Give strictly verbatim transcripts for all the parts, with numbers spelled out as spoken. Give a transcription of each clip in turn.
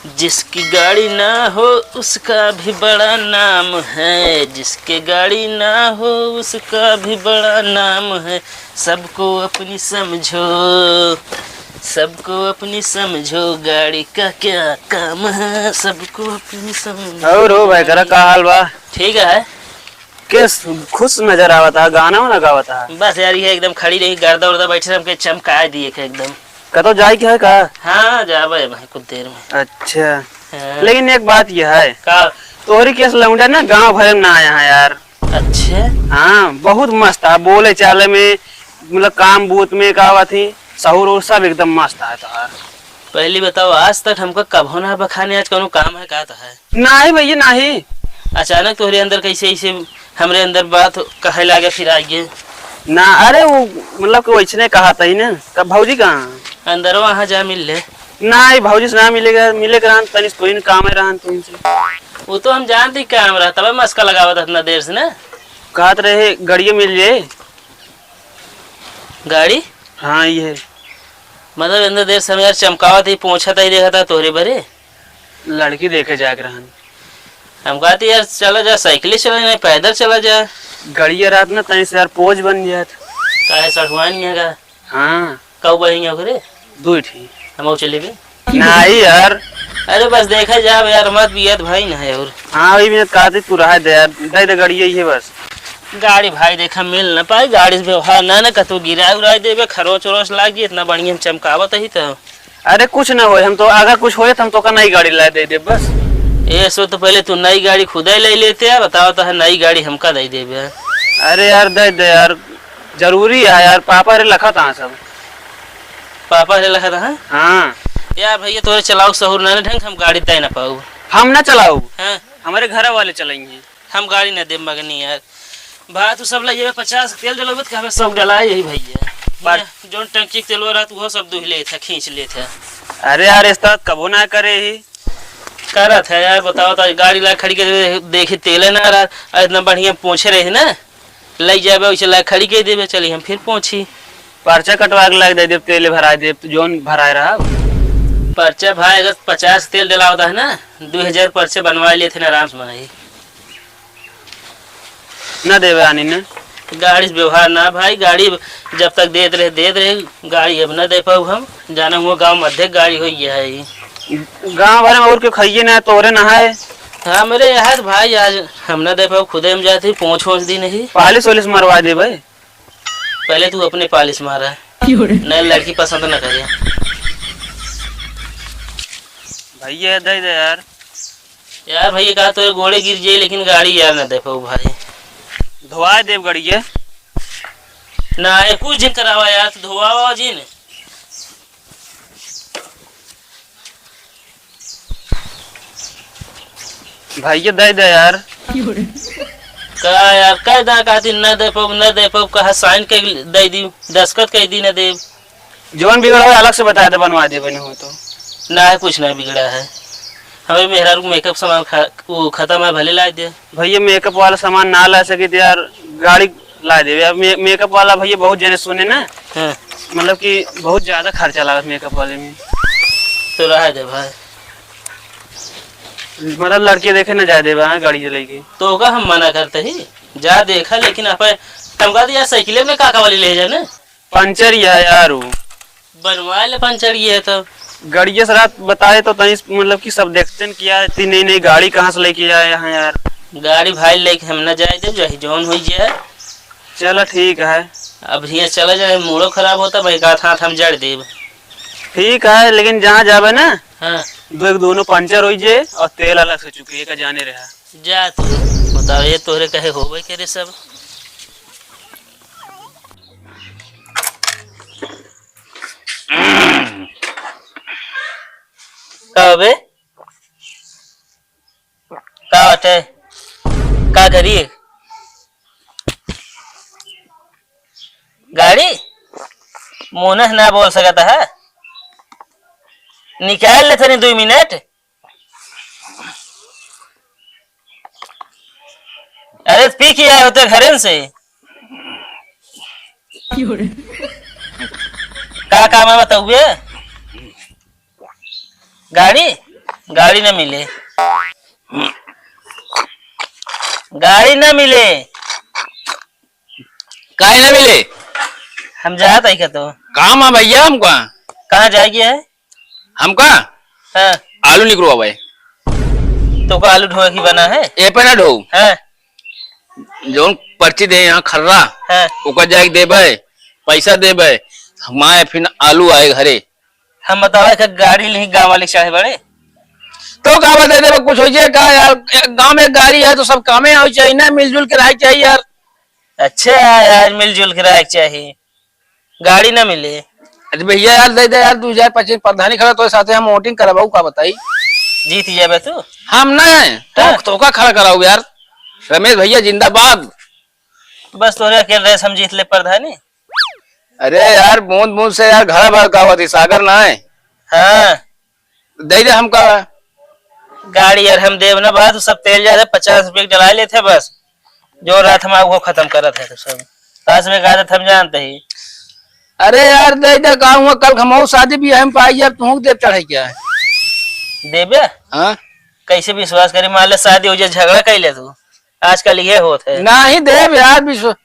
जिसकी गाड़ी ना हो, उसका भी बड़ा नाम है, जिसके गाड़ी ना हो, उसका भी बड़ा नाम है। सबको अपनी समझो, सबको अपनी समझो, गाड़ी का क्या काम है, सबको अपनी समझो। और हो भाई, करा का हाल बा? ठीक है। के खुश नजर आवत है, गाना वाना गावत है? बस यार, ये एकदम खड़ी रही, गर्दा उर्दा बैठे, हमके चमका दिए के एकदम। कतौ जाए के है का? हाँ, जाबे भाई कुछ देर में। अच्छा। हाँ। लेकिन एक बात ये है। का? तोहरी केस लौंडा ना गांव भर में ना आया है यार। अच्छा। हाँ, बहुत मस्त है, बोले चाले में, मतलब काम बूत में का बात है, सहूर और सब एकदम मस्त है तोहार। पहली बताओ, आज तक हमका कभो ना बखाने, आज कौनो काम है का तो है? नाही भैया, नाही। अचानक तोहरे अंदर कैसे ऐसे हमरे अंदर बात कहे लागे फिर आइए? ना, अरे वो मतलब कि वैसने कहा था ही ना। तब भौजी कहाँ? अंदर वहाँ जा मिल ले। नाही, भौजी से ना मिलेगा, मिले के रहन, तनी कोई न काम है रहन तुमसे। वो तो हम जानते ही काम रहा, तबे मस्का लगावत इतना देर से ना। कहत रहे गड़िया मिल जाए। गाड़ी? हाँ, ये है। मतलब इतना देर से हम यार चमकावत ही, पहुँचत ही देखा था तोहरे बरे। लड़की देखे जाके रहन। हम कहते यार चला जा, साइकिल चला, नहीं पैदल चला जा। गड़िया रात में तनी से यार पोज बन जात। काहे सढ़ुआन है का? हाँ। कऊ बहिन है ओकरे? दुई ठी। हम चले भी? नाही यार। अरे बस देखा जाब यार, मत बियत भाई ना है और। हाँ, वही में कहते तू रहा दे यार, दे दे गड़िया ही है बस। गाड़ी भाई देखा मिल ना पाई, गाड़ी से व्यवहार ना, ना कतौ गिरा उड़ा देबे, खरोच उरोच लाग गई, इतना बढ़िया हम चमकावत ही तो। अरे कुछ ना होए, हम तो अगर कुछ होए तो हम तोका नई गाड़ी ला दे दे बस। ये सो तो पहले तू नई गाड़ी खुदे ले लेते हैं, बताओ तो है नई गाड़ी हमका दे देबे। अरे यार दे दे यार, जरूरी है यार, पापा रे लखत हाँ सब। पापा रे लखत हाँ? हाँ। यार भैया तोरे चलाओ सहूर ना ढंग, हम गाड़ी तय ना पाऊ। हम ना चलाऊ। हाँ। हमारे घर वाले चलाएंगे। हम गाड़ी ना दे मगनी यार। भाई तू सब लग जाबे, पचास तेल डलावे तो कहबे सब डलाए यही भैया। पर यहाँ जौन टंकी के तेलवा रहत उहो सब दुह लेत है, खींच लेत है। अरे यार, इस तरह कबो ना करे ही। करत है यार, बताओ तो गाड़ी ला खड़ी के देखी तेले ना रहा, और इतना बढ़िया पोंछे रही ना, ले जाबे वैसे ला खड़ी के देबे, चली हम फिर पोंछी। पर्चा कटवा के लाग दे देब, तेले भराए देब, जौन भराए रहा। पर्चा भाई अगर पचास तेल डलावता है ना, दो हजार पर्चा बनवा लेते हैं आराम से भाई। ना देवे आनी ने। गाड़ी से व्यवहार ना भाई, गाड़ी जब तक देत रहे, देत रहे, गाड़ी अब ना दे पाऊ हम। जाना हुआ गाँव मध्य गाड़ी हो गया है ये। गाँव भर में और क्यों खाइए ना, तोरे ना है। हाँ, मेरे यहाँ तो भाई आज हम ना दे पाऊ, खुदे हम जाते, पहुँच वहुँच दी नहीं। पालिश वालिश मरवा दे भाई। पहले तू अपने पालिश मारा। क्यों रे? नए लड़की पसंद ना करे। भैया दे दे यार। यार भैया, कहा तो गोड़े गिर जाए, लेकिन गाड़ी यार ना दे पाऊ भाई। धोआ देव गाड़ी के। ना, ये कुछ जिन करावा यार, तो धोआवा जिन। भैया दे दे यार। का यार, कह दा का दिन ना दे पाऊ, ना दे पाऊ, कहा साइन के दे दी, दस्तखत कह दी ना देव। जौन बिगड़ा हो, अलग से बता दे, बनवा दे, बने हो तो। ना है, कुछ ना बिगड़ा है। हमें मेहरारू के मेकअप सामान खा-, वो खत्म है, भले ला दे। भैया, मेकअप वाला सामान ना ला सके तो यार, गाड़ी ला दे। अब मे-, मेकअप वाला भैया बहुत जने सुने ना, हाँ। मतलब कि बहुत ज्यादा खर्चा लागत मेकअप वाले में। तो रहा दे भाई। मतलब लड़के देखे ना जाए देबा, हाँ, गाड़ी लेके। तो ओका हम मना करते ही, जा देखा, लेकिन आप तमका तो यार साइकिल में काका वाली ले जाए ना। पंचर ही है यार वो। बनवा ले पंचर ये तो। गड़िया से रात बताए तो तनी मतलब कि सब देखते हैं कि यार इतनी नई नई गाड़ी कहाँ से लेके आए हैं यार। गाड़ी भाई लेके हम ना जाए दे, चाहे जौन हो जाए। चला ठीक है। अब हियाँ चला जाए, मूडो खराब होता भाई, का हाथ हम जड़ देब। ठीक है, लेकिन जहाँ जाबे ना, हाँ। दो एक दोनों पंचर हो जाए और तेल अलग से चुके, एक जाने रहा। जा तू, बताओ, ये तोहरे कहे होबे करे सब। का बे? का बाटे? का करी? गाड़ी? मुँह ना बोल सकता है? निकाल ले तनी दो मिनट। अरे, पी के आए होते घरन से। का काम है बताउए? गाड़ी? गाड़ी ना मिले, गाड़ी ना मिले। काहे ना मिले? हम जात है का तो? काम है भैया हमका। कहाँ जाएगी है? हमका? हाँ। आलू निकलवावे। तो का आलू ढोए की बना है? ए पे ना ढो। हाँ। जौन पर्ची दे यहाँ खर्रा, हाँ। ओकर जाके देबे, पैसा देबे, हमारे फिर आलू आए घरे। हम बतावे कि गाड़ी नहीं गाँव वाले चाहे बड़े। तो का बता दे, कुछ हो जाए का यार, गाँव में गाड़ी है तो सब कामे आवे चाहिए ना, मिलजुल के रहे चाहिए यार। अच्छा यार, मिलजुल के रहे चाहिए, गाड़ी ना मिले। अरे भैया यार, दे दे यार, दो हजार पच्चीस प्रधानी खड़ा तो साथे हम वोटिंग कराबू, का बताई? जीत जाबे तू। हम ना, तो, हाँ। तो का खड़ा कराऊ यार, रमेश भैया जिंदाबाद। बस तोरे अकेले रहे हम जीत ले प्रधानी। अरे यार, बूंद बूंद से यार घड़ा भर का होती, सागर ना है। हाँ। दे दे हमका। गाड़ी यार हम देव ना बा, तू सब तेल ज्यादा पचास रुपये के डला लेते बस। जो रात हम आपको खत्म करत है तो सब। पास में एक आदत हम जानते ही। अरे यार, दे दे का हुआ, कल हमहू शादी भी हम पाई, अब तू देव चढ़े क्या है? देबे? हाँ। कैसे विश्वास करी, मान ले शादी हो जाए, झगड़ा कर ले तू। आजकल ये होत है। नाही देब यार, विश्व-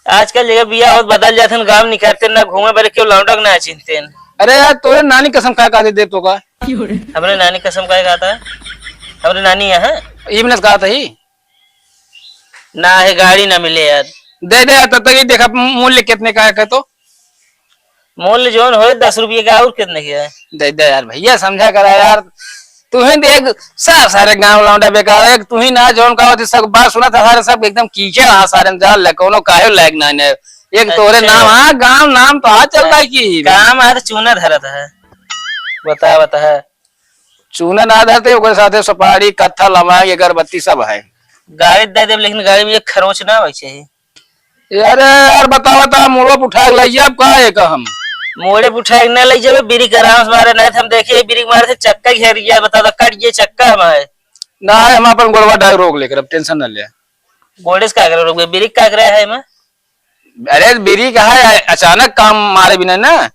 आजकल जगह बिया होत बदल जात हन, गाँव निकलते ना घूमे बरे, क्यों लौंडक ना चिन्हते हैं। अरे यार, तोरे नानी कसम खा का दे देब तो का? हमरे नानी कसम का कहता है? हमरे नानी यहाँ? ई बिनस कहता ही। ना है, गाड़ी ना मिले यार। दे दे यार, तब तक ही देखा मूल्य कितने का है, कह तो। मूल्य जौन होए दस रुपये का, और कितने के है? दे दे यार भैया, समझा करा यार। तू ही देख, सा-, सारे गांव लौंडा बेकार है। तू ही ना जौन का होती, सब बात सुना था, सारे सब एकदम कीचड़, हाँ, सारे में जाल ले, कोनो काहे लायक ना है। एक तोरे अच्छा। नाम, हाँ, गांव नाम तो हाँ चलता है कि काम है तो चूना धरत है। बता, बता है। चूना ना धरते, ओकरे साथे सुपारी, कत्था, लवांग, अगरबत्ती सब है। गाड़ी दे देब, लेकिन गाड़ी में एक खरोच ना होई चाहिए। अरे यार, बतावा ता, मोड़वा पे उठा के लइ जाब का एक हम? मोड़े पे उठा के ना लइ जाबे, ब्रेक आराम से मारे, नहीं तो हम देखे ब्रेक मारे से चक्का घेर गया, बतावा ता, कट गया चक्का हमारे। ना, हम अपन गोड़वा डाल रोक लेकर, अब tension ना ले। गोड़े से का करे रोक, ब्रेक का करे है मैं? अरे ब्रेक है, अचानक काम मारे बिना ना,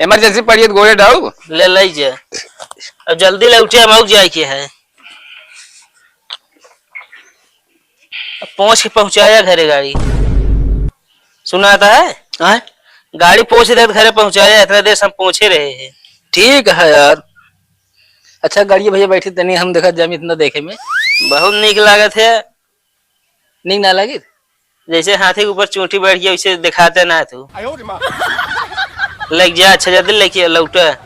emergency पड़ी है तो गोड़े डाल। ले लइ जा, अब जल्दी लौटे, हम आउक जाए के है। अब पहुँच के पहुँचाया घरे गाड़ी। सुनाता है? हाँ? गाड़ी पहुँचे देत घरे पहुँचाया, इतना देर से हम पहुँचे रहे हैं। ठीक है यार। अच्छा गाड़ी भैया बैठी तनी हम देखा जामी इतना देखे में। बहुत नीक लागत है। नीक ना लागित? जैसे हाथी के ऊपर चूंटी बैठ गया वैसे दिखाते ना तू। लग जा, अच्छा जल्दी लेके लौटा।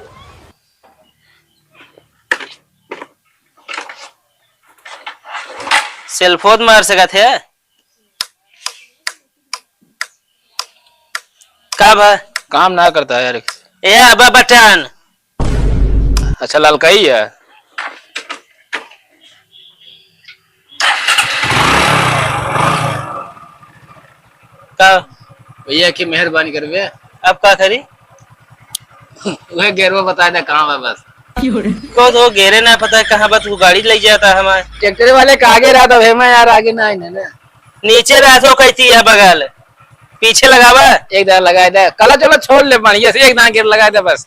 सेल्फो त मार सकत है। का बा? काम ना करता है यार। ए आबा बटन। अच्छा, ललकाई है। का? भैया की मेहरबानी करबे। अब का करी? वह गेरवा बता दे कहाँ बा बस। को तो गेरे ना पता है कहाँ बा, तू गाड़ी ले जाता हमारे। ट्रैक्टर वाले का आगे रहा था, मैं यार आगे ना आए ना। नीचे रहा तो कहती है बगल, पीछे लगावा। एक दाना लगाए दे, कला चलो छोड़ ले बढ़िया से, एक दाना गेर लगाए दे बस।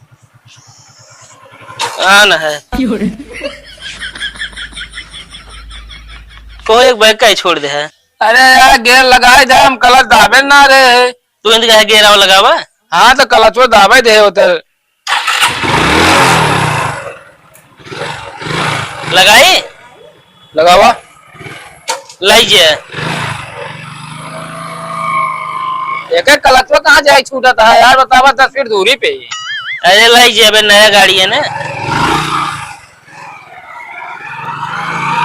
हाँ ना है। को एक बैग का ही छोड़ दे है। अरे यार गेर लगाए दे, हम कलच दाबे ना रे। तू इनके कहे गेर आओ लगावा। हाँ तो कलचो दाबे दे होते। लगाई? लगावा। लाई जे। एक एक कलचवा कहाँ जाए छूटत है यार, बतावा दस फीट दूरी पे ही। अरे लाई जे, अबे नया गाड़ी है ना।